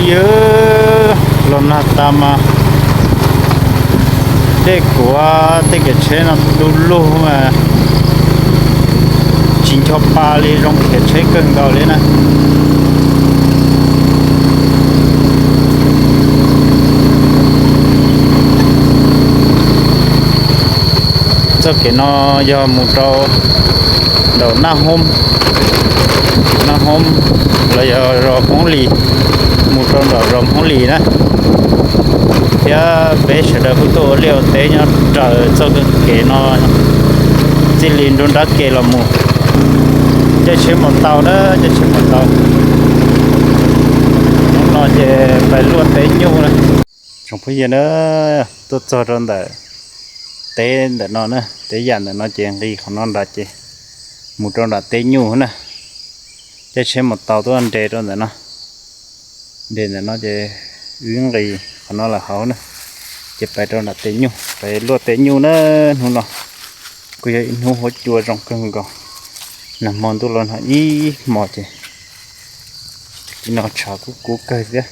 Yog los nag tas mas dej kuav tej kev tsheb no du lug mas tsis ncho pa li, zoo kev tsheb kawg nkaus li na. Txoj kev no yog mus rau nraum Naj Hoob, Naj Hoob los yog zos Hmoob Lis, mus rau nraum zos Hmoob Lis na. Thiab peb sawv daws kuj tuaj ua liaj ua teb nyob raws txoj kev no, txij li nruab nrab ke los mus. Caij tsheb maus taus na, caij tsheb maus taus. Hnub no ces pais luaj teb nyuj na. Tsoom phooj ywg na, tuaj txog rau ntawm teb ntawm no na, teb yam ntawm no ces nqis qhov no nrad ces mus rau nram teb nyuj na. Caij tsheb maus taus tuaj nres rau ntawm no, nres ntawm no ces wb nqis qhov no lawm hauv na, ces pais rau nram teb nyuj, pais luaj teb nyuj na. Hnub no kuj yog ib hnub huab cua zoo kawg nkaus, nag hmo ntuj los nag ib hmos ces tag kis no tshav kub kub kawg thiab.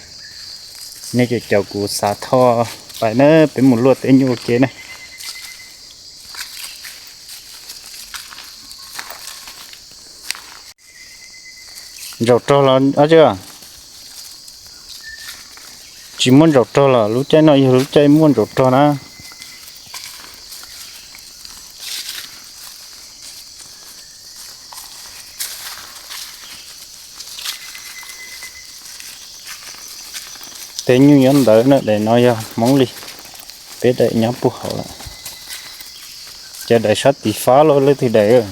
Nej caum caum kuv xav thoj pais na, peb mus luaj teb nyuj ua ke na. Ntsaum rog los dab tsi? Tsis muaj ntsaum rog los lub caij no yog lub caij muaj ntsaum rog na. Teb nyuj nyob ntawd na, daim no yog Hmoob Lis, peb daim nyob puag hauv lawm. Cov daim sab tid fab los leej twg daim?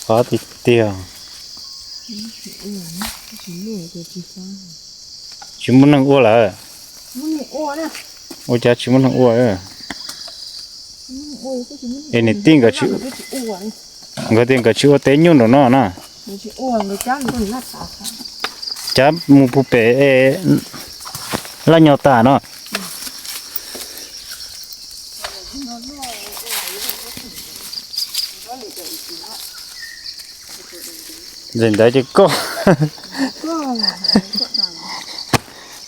Fab tiag tiag. Tsis muaj neeg ua lawm. Ua cas tsis muaj neeg ua? Es niam tij nkawd, nkawd tias nkawd tsis ua teb nyuj nraum no na. Cab mus puag pem laj nyo tas no. Ntawm ntawd ces koj,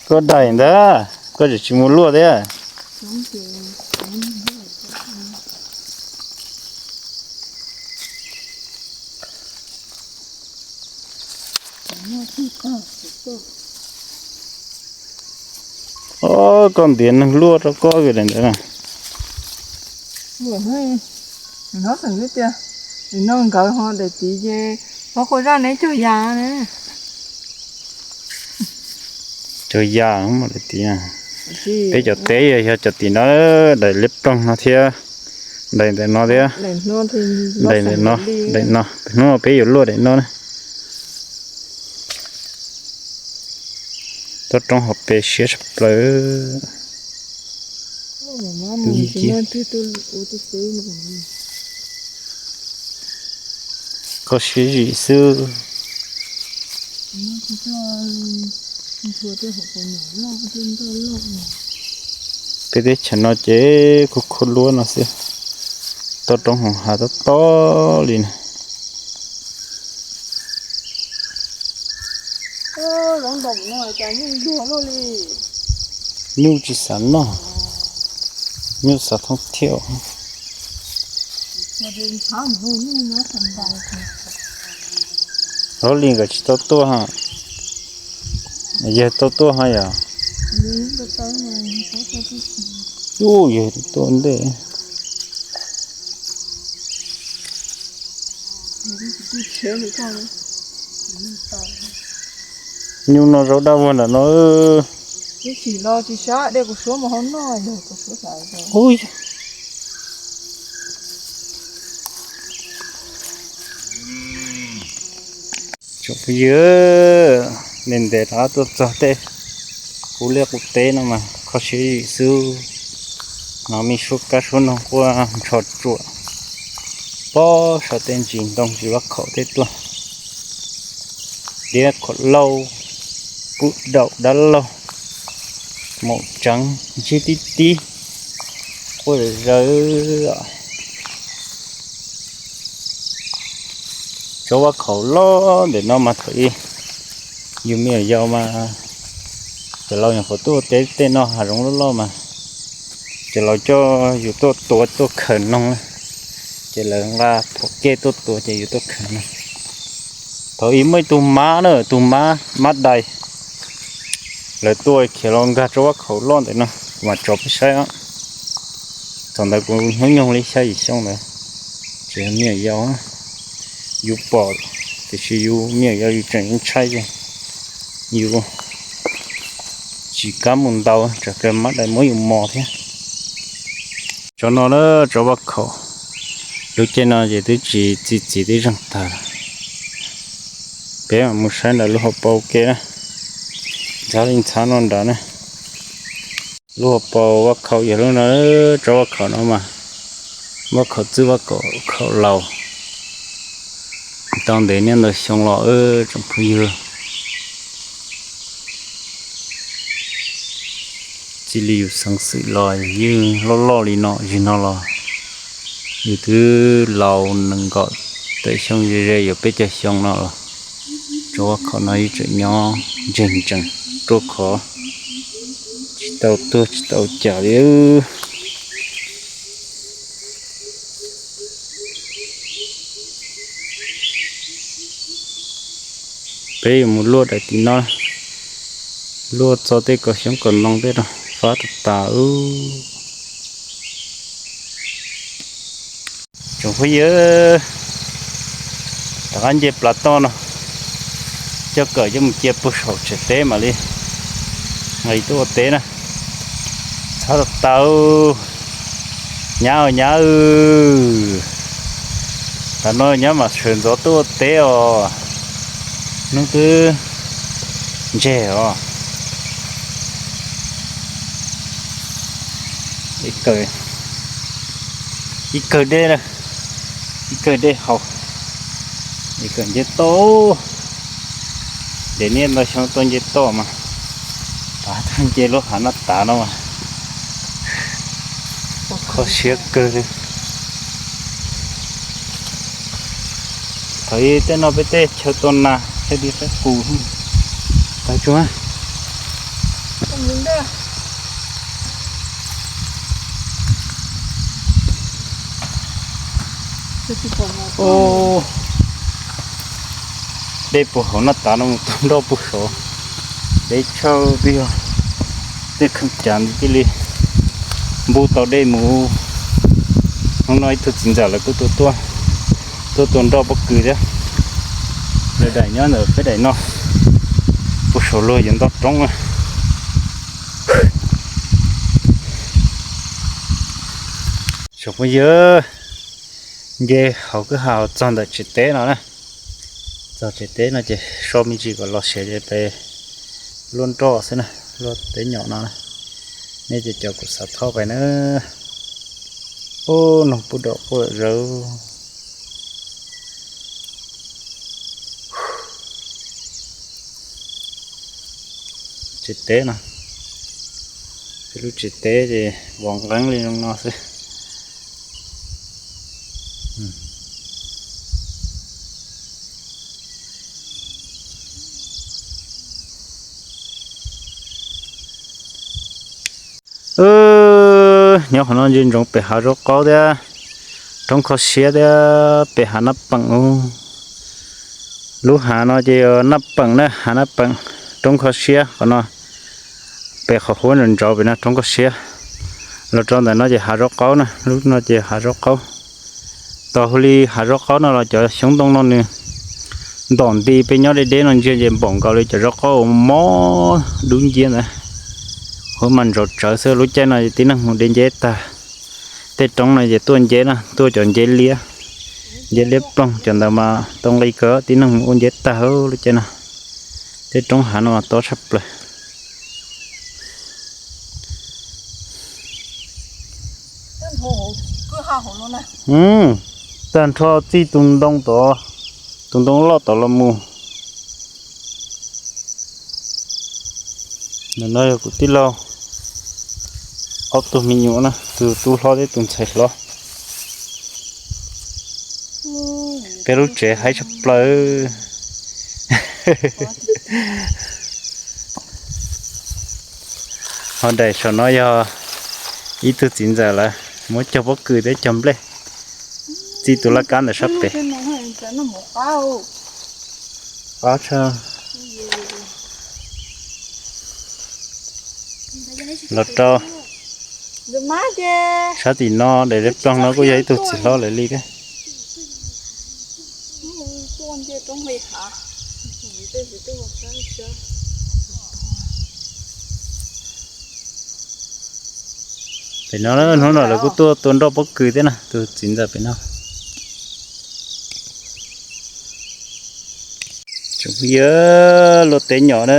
koj daim ntawd, koj tseem tsis mus luaj thiab. Os, koj ntiav neeg luaj rau koj li ntawd na. Hnov xeem tias, no nkawd ho daim tid ces qhov quas zaj neb cog ya ne. Cog ya daim tid. Peb cov teb yog cov tim no, daim liab ploog no thiab, daim ntawm no thiab, daim ntawm no, daim no, hnub no peb yuav luaj daim no na. Toj roob hauv pes siab tshaj plaws. Koj siab zim xwb. Peb teb chaws no ces kuj khuab luab no xwb, toj roob hauv hav tob tob li na. Nyuj tsis xav noj, nyuj xav thooj thiab. Hlob Lis nkawd tsis tau tuaj ha, yawg tau tuaj ha yom. Ub, yawg tuaj ntej. Nyuj no zaub daj vog nram no. Tsoom phooj ywg, ntev ntev rov qab tuaj txog tej qub liaj qub teb no mas kho siab zim xwb. Hnov me suab kab suab noog quaj ntsho tsuam pob saum tej ntsis ntoo ntsis vaj khaum tej tuaj. Liab khaum lauj, pub daum dab laug, maum tseev ntsib tib tib, quaj zawv zawv. Tsob vaj khaum loj ntawm no mas thaum ub yus me nyuam yaus mas cov laus nyuam qhuav tuaj ua teb tej no hav zoov loj loj mas cov laus coj yus tuaj tua tuaj khaws noog na, ces lawv nqa phom kej tuaj tua ces yus tuaj khaws noog. Thaum ub muaj ib tug mab na, tus mab, mab dais, lawv tuaj khiav los nkag tsob vaj khaum loj ntawm no, kuv mam tso peb saib os. Thaum ntawd kuv hnub nyoog li xya yim xyoo ntawd, tseem me nyuam yaus, yus pom tiam sis yus me nyuam yaus yus tseem ntshai ces yus tsis kam mus ntaus, tsam mab dais muab yus mos thiab. Tsob no na, tsob vaj khaum, lub caij no ces twb tsis txi txiv twb zeeg tag. Peb mam mus saib ntawm lub hauv paus ua ke na, ntxhab li ntxhab no nrad na. Lub hauv paus vaj khaum yog lub no, tsob vaj khaum no mas vaj khaum txwj vaj khaum laus, tau ntev niaj ntau xyoo los tsoom phooj ywg. Txij li yus xeev xwm los yeej loj loj li no, zim no los yus twb laus nees nkaum tawm xyoo ze ze yuav peb caug xyoo no los tsob vaj khaum no yeej tseem nyob ntseeg ntsees ruaj khov, tsis tau tuag tsis tau cam li. Peb yuav mus luaj daim tim no, luaj txog tej kaus xyoob kaus ntoo tej no fab tas tas. Tsoom phooj ywg, rov qab nce plas toj no, coj kawm coj mus cia puag saum tsev teb mam li nqis tuaj ua teb na. Txhob tau, nyab, nyab, tam no nyab mam sawv ntxov tuaj ua teb os, hnub twb ntseg os. Ib kawg dej, ib kawg dej haus, ib kawg nce toj, ces niaj ntau xyoo tuaj nce toj mas pab tuaj nce lub hav Naj Tav no mas kho siab kawg li. Thaum ub tej no peb tej chaw tua nas, chaw di qab qus, tag tsuag. Dej puag hauv Naj Tav no mus tau nroj puag saud, deb tshaj twb yog tej kheej cav ntawd thiaj li npub tau dej mus. Hnub no ib tug txiv ntxawm lawv kuj tuaj, tuaj tua nroj pob kws thiab. Lawv daim nyob ntawm peb daim no, puag saud luag yuav ntoj roob na. Tsoom phooj ywg, nce hauv kwj ha txog ntawm tsev teb no na. Txog tsev teb no ces so me ntsis kom los siav ces peb luaj nroj xwb na, luaj teb nyom no na. Nej ces cov kuv xav thauj pais na. Ub, noog pub dom quaj zawv. Tsev teb no, peb lub tsev teb ces vov nqeeb li zoo no xwb. Nyob qhov no ntsia ntsoov pem hav zaub qaub thiab, roob kho siab thiab pem hav Naj Peem. Lub hav no ces yog Naj Peem na, hav Naj Peem, roob kho siab qhov no. Pem qhov huab ntsov ntsov pem no roob kho siab. Los rau ntawm no ces hav zaub qaub na, lub no ces hav zaub qaub. Tos hu li hav zaub qaub no los cov xyoob ntoo no nws ntom nti, peb nyob deb deb no ntsia ces npaum nkaus li cov zaub qaub uas mob dub nciab ntawd. Huab mas ntsov tsawv xwb, lub caij no tib neeg mus de nceb tag. Tej roob no ces tuaj nceb na, tuaj cov nceb liab, nceb liab ploog cov ntawd mas tau nqi kawg, tib neeg mus ua nceb tag lub caij no. Tej roob hav no mas tob tshaj plaws. Tag nrho txij tus ntoo tod, tus ntoo loj tod los mus. Ntawm no yog kuv tij laug ob tug me nyuam na, tus tub hlob thiab tus ntxhais hlob. Peb lub tsev haib tshaj plaws. Ho daim saum no yog ib tug txiv ntxawm lawv muab cog pob kws thiab cog nplej, txij tus laj kab ntawm sab pem. Qab tshaj. Los rau sab tim no daim liab ploog no kuj yog ib tug txiv hlob lawv li thiab. Pem no hnub no lawv kuj tuaj tua nroj pob kws thiab na, tus txiv ntxawm pem no. Tsoom phooj ywg, luaj teb nyom na,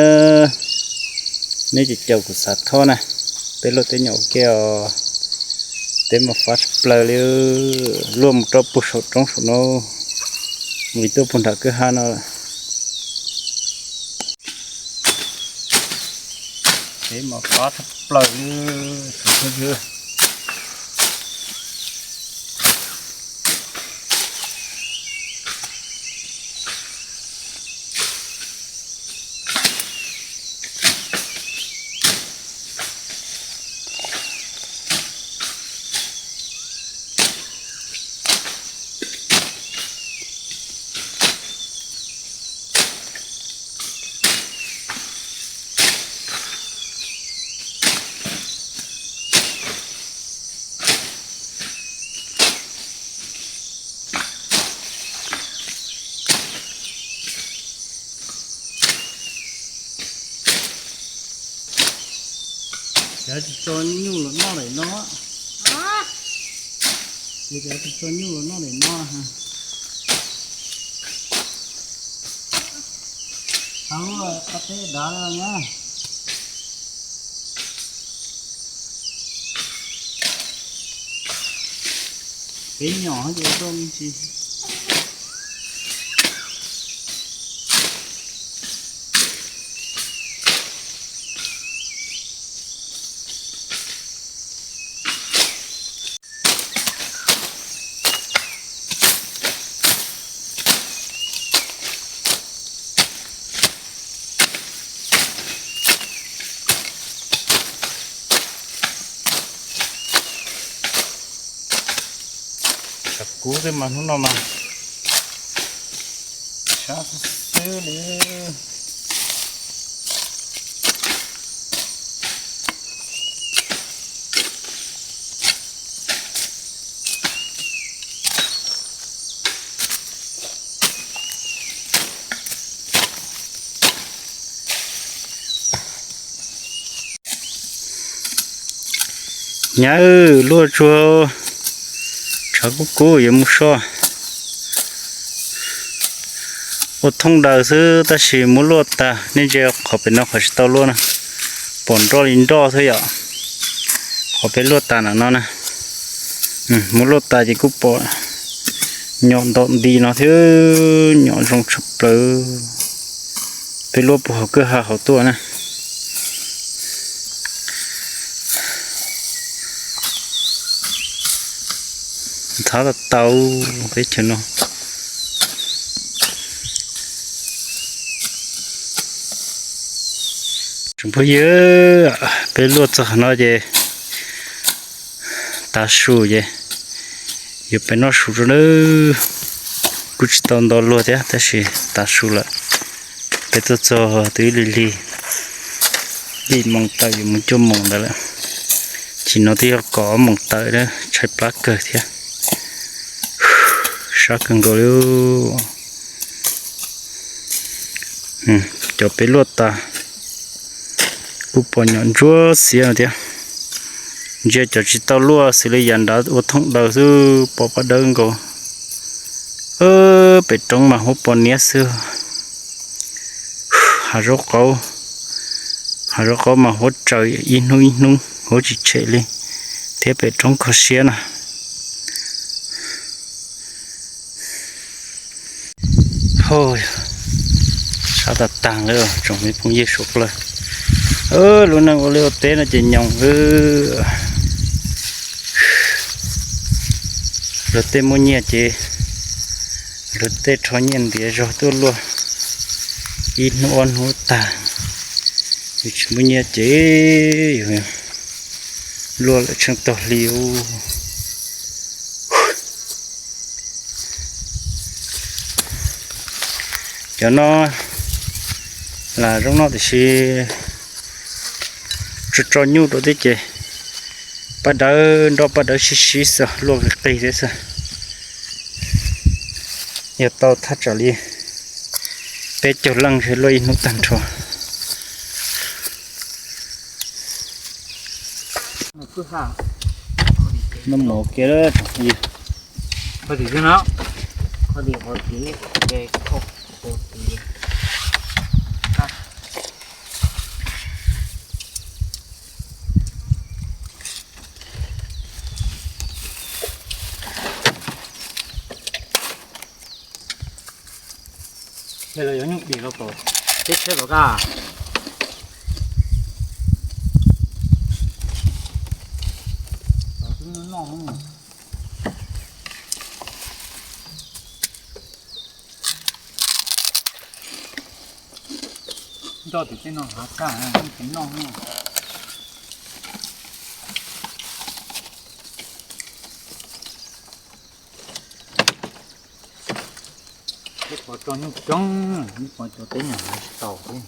nej cov caum kuv xav thoj na, peb luaj teb nyom ua ke os. Teb mas fab tshaj plaws li, luaj mus rau puag saum roob saum no, mus tuaj puag nram kwj ha no. Teb mas fab tshaj plaws li, tsoom phooj ywg. Cov tsis tso nyuj los noj daim no. Ces cov tsis tso nyuj los noj daim no. Thaum ub qab teb dav na. Peb nyom ces tuaj me ntsis. Tshav kub xwb mas hnub no mas sab xwb xwb li. Nyab, luaj tsuag, tshav kub kub yuav mus soj. Ua thooj daws xwb tab sis muab luaj tas, nej ntsia qhov pem no qhov tsis tau luaj na, pom nroj li nroj xwb yom. Qhov peb luaj tas ntawm no na, muab luaj tas ces kuj pom nyom ntaum nti no thiab, nyom zoo tshaj plaws. Peb luaj puag hauv kwj ha hauv tuaj na. Nthav tau tau teb chaws no. Tsoom phooj ywg, peb luaj txog no ces tav su ces yuav pem noj su rau nawb. Kuj tsis tau nto luag thiab tab sis tav su lawm. Peb tuaj txog twb lig lig, yim moos tawm yuav mus cuaj moos ntawd lawm. Chim no twb yog kaum ob moos tawm, tshaib plab kawg thiab. Sab kawg nkaus li. Cov peb luaj tas kuj pom nyom ntsuab xiab no thiab. Ntsia cov tsis tau luaj xws li yav nrad ua thooj daws xwb pom paj dawb nkaus. Pem roob mas huab pos niab xwb. Hav zaub qaub, hav zaub qaub mas huab tsaws ib hnub ib hnub huab tsis tshem li, thiab pem roob kho siab na. Sab tag tag li tsoom me phooj ywg suav dlawg. Lub neej ua liaj ua teb no ces nyoos. Luag tej muaj nyiaj ces Luag tej rho nyiaj ntiav zog tuaj luaj ib hnub ob hnub tag, yus tsis muaj nyiaj ces yus luaj lawm tsheej taug hli ub. Cov no lam zoo no tiam sis tso tso nyuj rau thiab ces paj dawb nroj paj dawb sib sib xwb, luaj qis qis thiab xwb. Yog tau thaj tsam li peb caug leej luaj ib hnub tag nrho. Noj mov kiag. Ces los yuav nyuj dim los kom teb tsheb los kaj. Nroj tim tej no hav kaj, tsis noj. Ib qho tso nyuj coob, ib qho cov teb nyuam hav tsis tau thiab.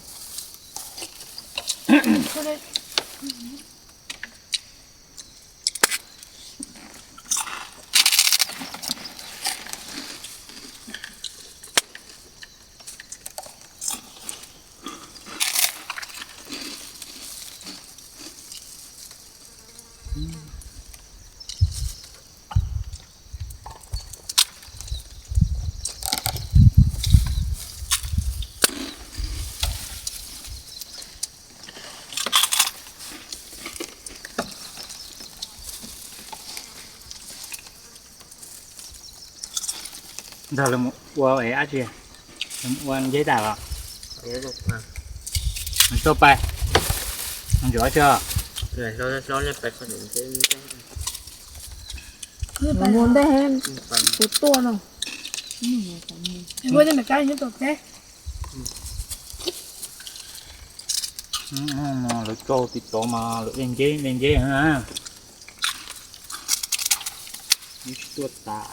Ntag, lawv mus ua es dab tsi? Lawv mus ua nceb tas los? Nws tuaj pais, nws ntsuav tso. Mus ntej, kuv tuaj no. Lawv tso tim tod mas lawv ua nceb, ua nceb na. Ib tsis tuaj tas.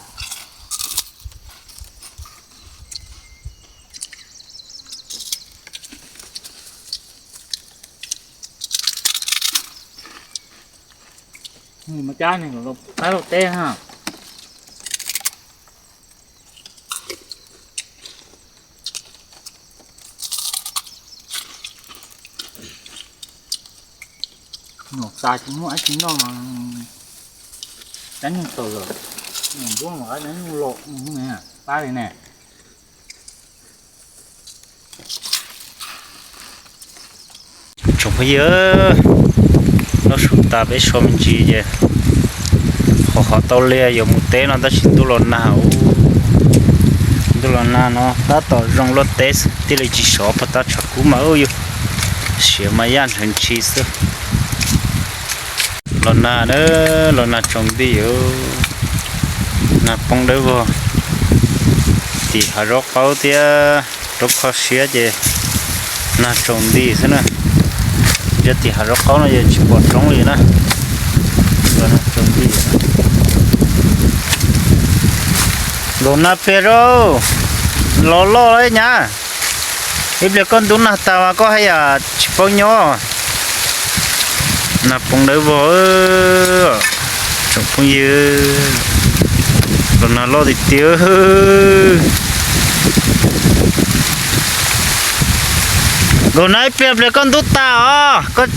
Mas cab ne, qab lauj teb ha. Nyuam tas tsis muaj dab tsi noj mas cab nyuj tawm lawm. Nyuam npua mas cab nyuj los pab li ne. Tsoom phooj ywg, noj su tas peb so me ntsis ces ho hov tau li yuav mus teb no tab sis ntuj los nag ub, ntuj los nag no tab tom zoo luaj teb xwb, thiaj li tsis sov pag tab tshav kub mas ub yus siav mas yaj nrhawv ntshis xwb. Los nag na, los nag tsaus nti, nag poob dawb vog, tim hav zaub qaub thiab roob kho siab ces nag tsaus nti xwb na. Nyob tim hav zaub qaub no ces tsis pom roob li na. Los nag pliag rau, los loj li nyab. Ib pliag koj ntub nag tas mas koj haj yam tsis paub nyob. Nag poob dawb vog, tsoom phooj ywg, los nag loj tiag tiag. Nkaus na ib pliag pliag koj ntub tas os.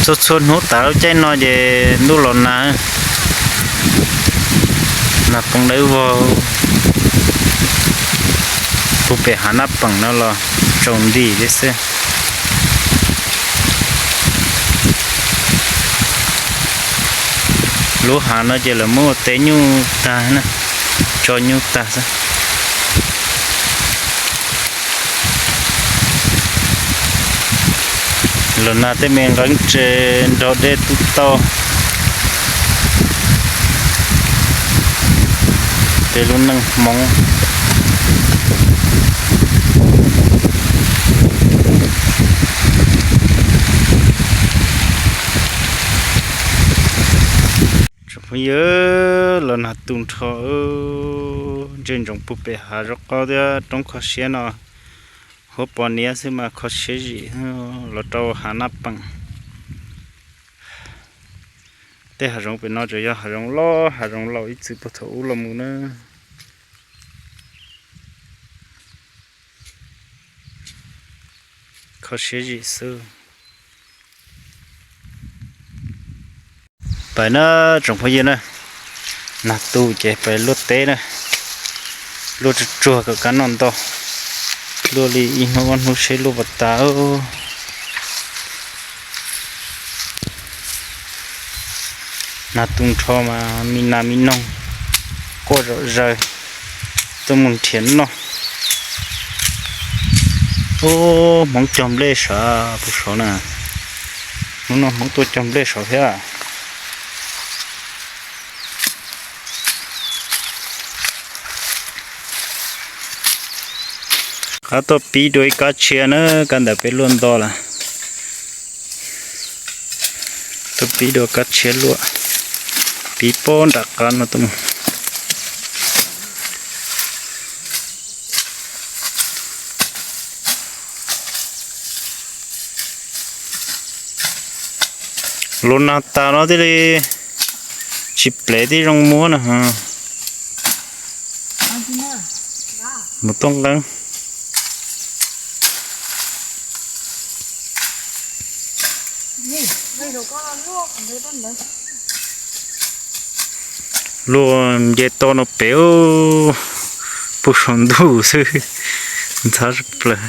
Txhua txhua hnub tas lub caij no ces ntuj los nag, nag poob dawb vog. Puag pem hav Nab Peem no los tsaus nti thiab xwb. Lub hav no ces lawv muab ua teb nyuj tag na, tso nyuj tag xwb. Los nag tej me nqeeb tsev nrog dej tub tau. Peb lub neej Hmoob. Tsoom phooj ywg, los nag tu nrho, ntsej ntsoov pug pem hav zoov qaub thiab roob kho siab no. Huab pos niab xwb mas kho siab zim, los rau hav Naj Peem. Tej hav zoov pem no tseem yog hav zoov loj, hav zoov laus ib txwm puag thaum ub los mus na. Kho siab zim xwb. Pais na tsoom phooj ywg na, nag tu ces pais luaj teb na, luaj tsuag tsuag kom kab noj ntau, luaj li ib hnub ob hnub seb luaj puas tas. Nag tu nrho mas mi nas mi noog quaj zom zaws tuaj mus nrhiav noj. Ub, Hmoob cog nplej sav puag saud na. Hnub no Hmoob tuaj cog nplej saud thiab. Qab tuaj pib dua ib kab tshiab na, kab ntawd peb luaj nto lawm. Tuaj pib dua kab tshiab luaj, pib pob nram qab no tuaj mus. Los nag tas no thiaj li tsis plev tib zoo muab na. Mus tuaj nqeeb. Luaj nce toj no pem, puag saum ntuj xwb, ntxhab plaws.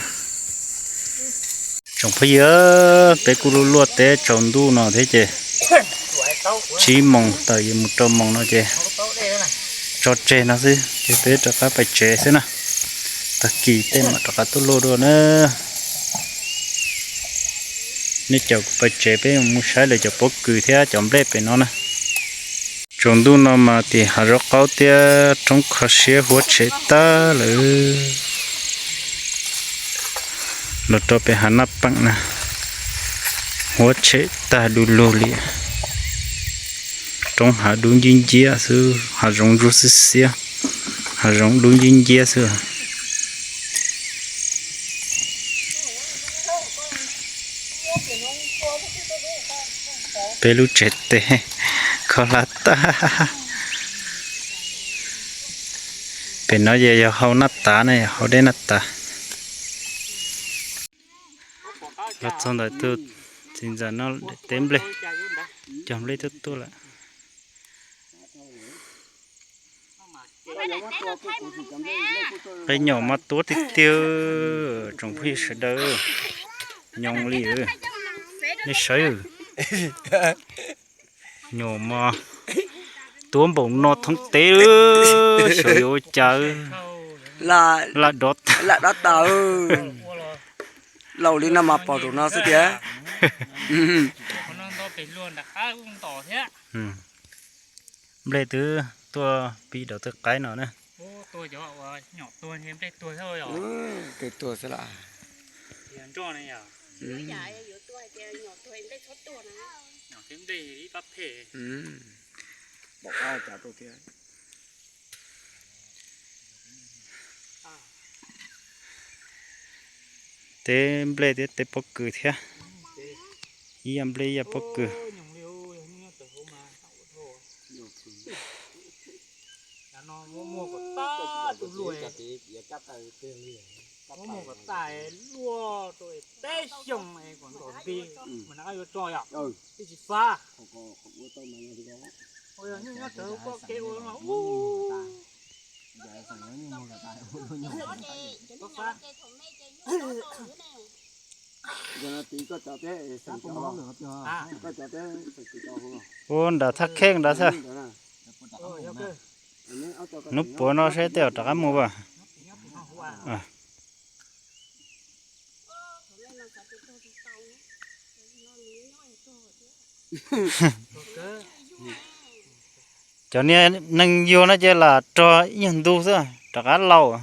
Tsoom phooj ywg, peb kuj luaj luaj teb tsaus ntuj no thiab ces tsib moos tawm yuav mus rau moos no ces tso tseg no xwb ces peb rov qab pais tsev xwb na. Tag kis tej mam rov qab tuaj luaj dua na. Nej caum kuv pais tsev peb mus saib lawv cov pob kws thiab cov nplej pem no na. Tsaus ntuj no mas tim hav zoov qaub thiab roob kho siab huab tshem tag lawm. Los rau pem hav Naj Peem na, huab tshem tag du lug li. Roob hav dub nciab nciab xwb, hav zoov ntsuab xiab xiab, hav zoov dub nciab nciab xwb. Peb lub tsev tes kho hlab tag. Pem no ces yog hau Naj Tav ne, yog hau dej Naj Tav. Los txog ntawm tus txiv ntxawm no daim teb nplej, cog nplej tuaj tuaj lawm. Qe nyom mas tuab tiag tiag, tsoom phooj ywg sawv daws, nyoos li. Nej saib, nyom mas tuab npaum no thoob teb, xyov yuav ua cas. Lam dob tas. Laus li no mas pom zaum no xwb tiag. Nplej twb tuaj pib dov twb qaib no na. Tuag xwb las. Teb nplej thiab teb pob kws thiab, ib yam nplej ib yam pob kws. Muaj muag kom tas luaj rau teb xyoo kom ntom nti, mas nws yuav tso yom, twb tsis fab. Yog nyuj nyob rawv poj kev ua no ub. Ua nram thaj kheej nrad xwb. Hnub puav no seb tej zaum rov qab mus as. Cov niag neeg yuag no ces lam rog ib nyuag ntu xwb rov qab laus.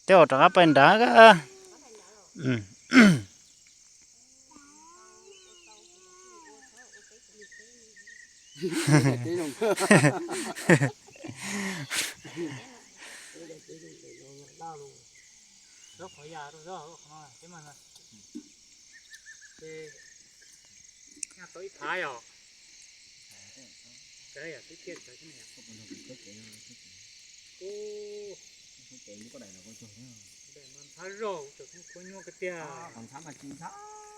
Tej zaum rov qab pais nrad.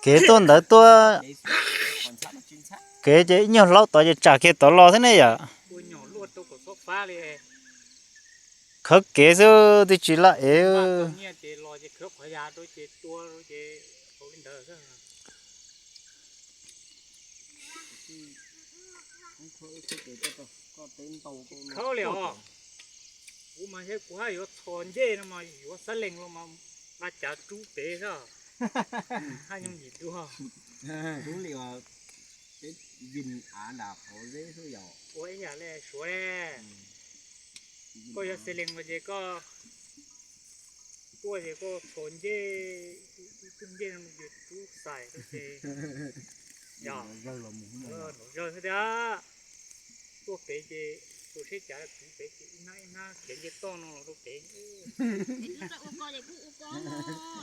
Kev tuaj ntawd tuaj, kev ces ib nyuag hlaub tod ces tsam kiag tod los xwb ne yom. Khawb kev xwb twb tsis laj ev. Khawb li os. Kuv mas thiab kuv haj yuav txhos ncej no mas yuav xab lees los mas nqa cav rub pem xwb. Haj nyob yim dua. Ua ib yam li Suav, koj yuav xab lees los ces koj tuaj ces koj txhos ncej, ib tug ncej no ces rub xais rau ces yog nraum zawg xwb tiag. Tuaj pem ces tus seb cav kwv pem ces ib hnab ib hnab khiav nce toj no los rau pem.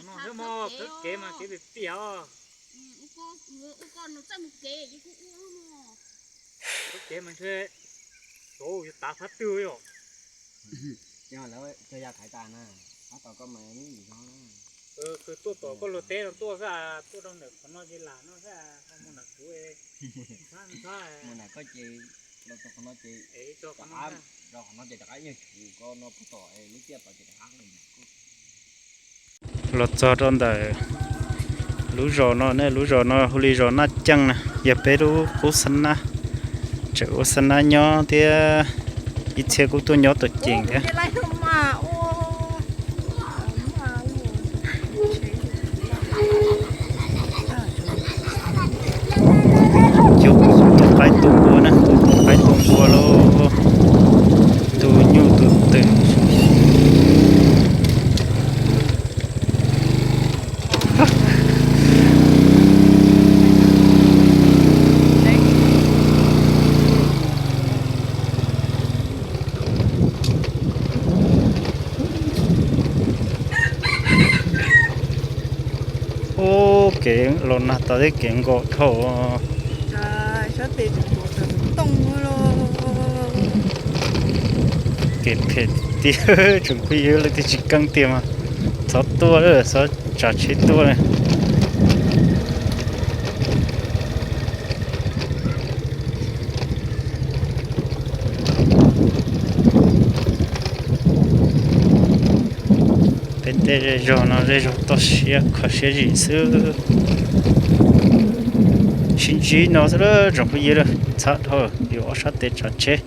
No xwb mog, khawb kev mas kev piam piam os. Khawb kev mas ntshe tau yuav tav phab twg yom. Tuaj tom koj luag teb no tuaj xwb, tuaj rau ntawm qhov no ces lam no xwb, ho mus nram kuv ntxhab ntxhab. Mus nram koj ces los txog qhov no ces rov qab, rau qhov no ces rov qab ib nyuag tshuv koj no puag tom lub tiaj tod ces rov qab. Los txog rau ntawm lub zos no ne, lub zos no hu li zos Naj Ceej na, yog peb lub qub xab nab, tseem ua xab nab nyob thiab, ib txhia kuj tuaj nyob tom ceem thiab. Cov tus qaib tus npua na, tus qaib tus npua los tus nyuj tus twm. Ub, kev los nag tas thiab kev nkaum dhau. Kev phem tiag, tsoom phooj ywg, leej twg tsis keej tiag mas txhob tuaj, txhob tsav tsheb tuaj. Peb tej zej zog no zej zog toj siab kho siab zim xwb. Sib ntsib no xwb tsoom phooj ywg, txhob dhau, yuav ob sab tes tsav tsheb.